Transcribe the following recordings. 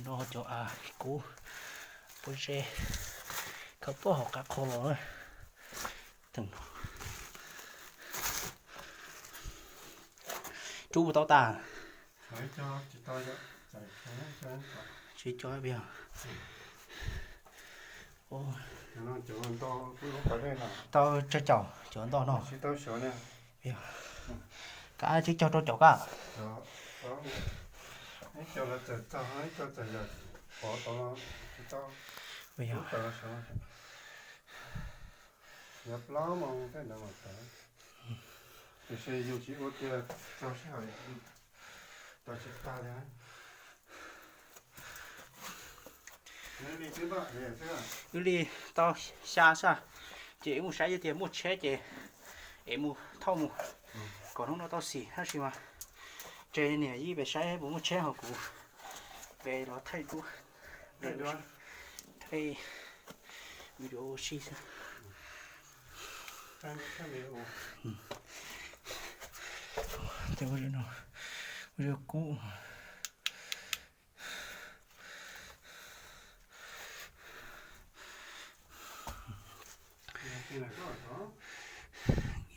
No cov av kub pob zeb khawb pob hauv qab qhov los. Rub puas tau tas? Tsis cov pia. Tau tsawg caum cov ntoj no? Kav tsib caug rau caum kab. Yog plaub moos tej ntawd mas tawm, tiam sis yus tsis ua tiag txog sij hawm tawm tsis tag li. Wb li tau xya sab, ces wb mus saib yog tias muaj tsheb ces es mus thauj mus kom hnub no tau xim, tab sis mas tseg niam yij pem saib puas muaj tsheb ho kuv pem los thaij duab, thaij video ua si xwb. Tej ua no, ua kub.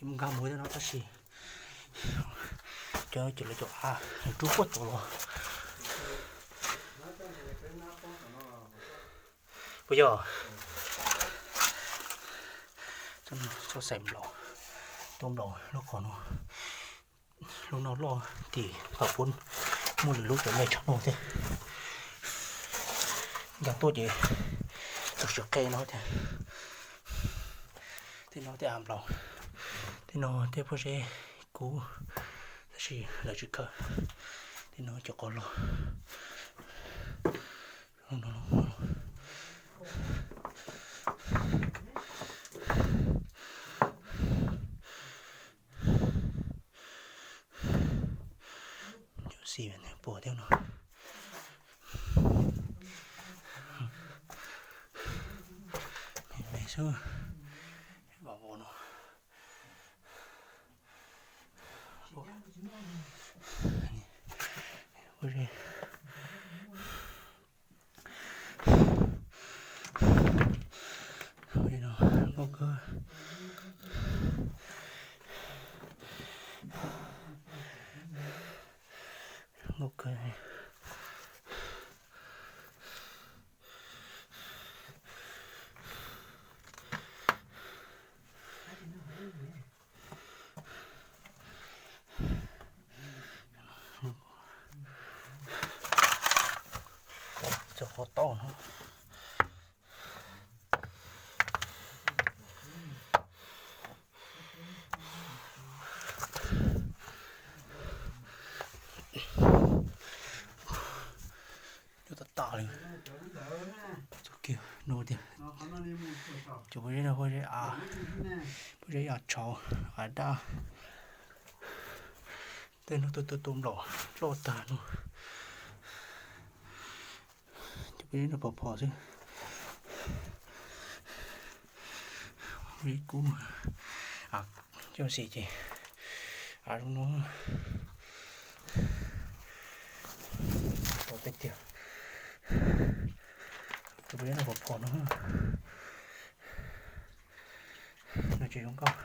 Nkag mus no tab sis cov, cov lawv cov av rub puag tod los. Puas yog? Txhob xaim nplaum, tuaj nplaum lub qhov no. Lub no loj tim qhov pub muaj lwm lub cov me tshaj no thiab. Nkag tuaj ces txog siav qe no thiab. Tej no tej av nplaum, tej no tej pob zeb kub, tab sis lawv tsis khawb. Tej no cov qos loj. Xim puas thiab no. Me xwb, vam vos no. Nkauj kawg, nkauj kawg. Cov qhov tau no. Cov tas tas li. Txog kiag no tiag. Cov pob zeb no pob zeb av, pob zeb av tshauv, av daj. Tej no tuaj tuaj tuaj nplaum loj tag no. Cov pob zeb no phom phom xwb. Pob zeb kub, coj xim ces av zoo no. Pom peb tiag. Cov pob zeb no phom phom no. No tsis zoo nkauj.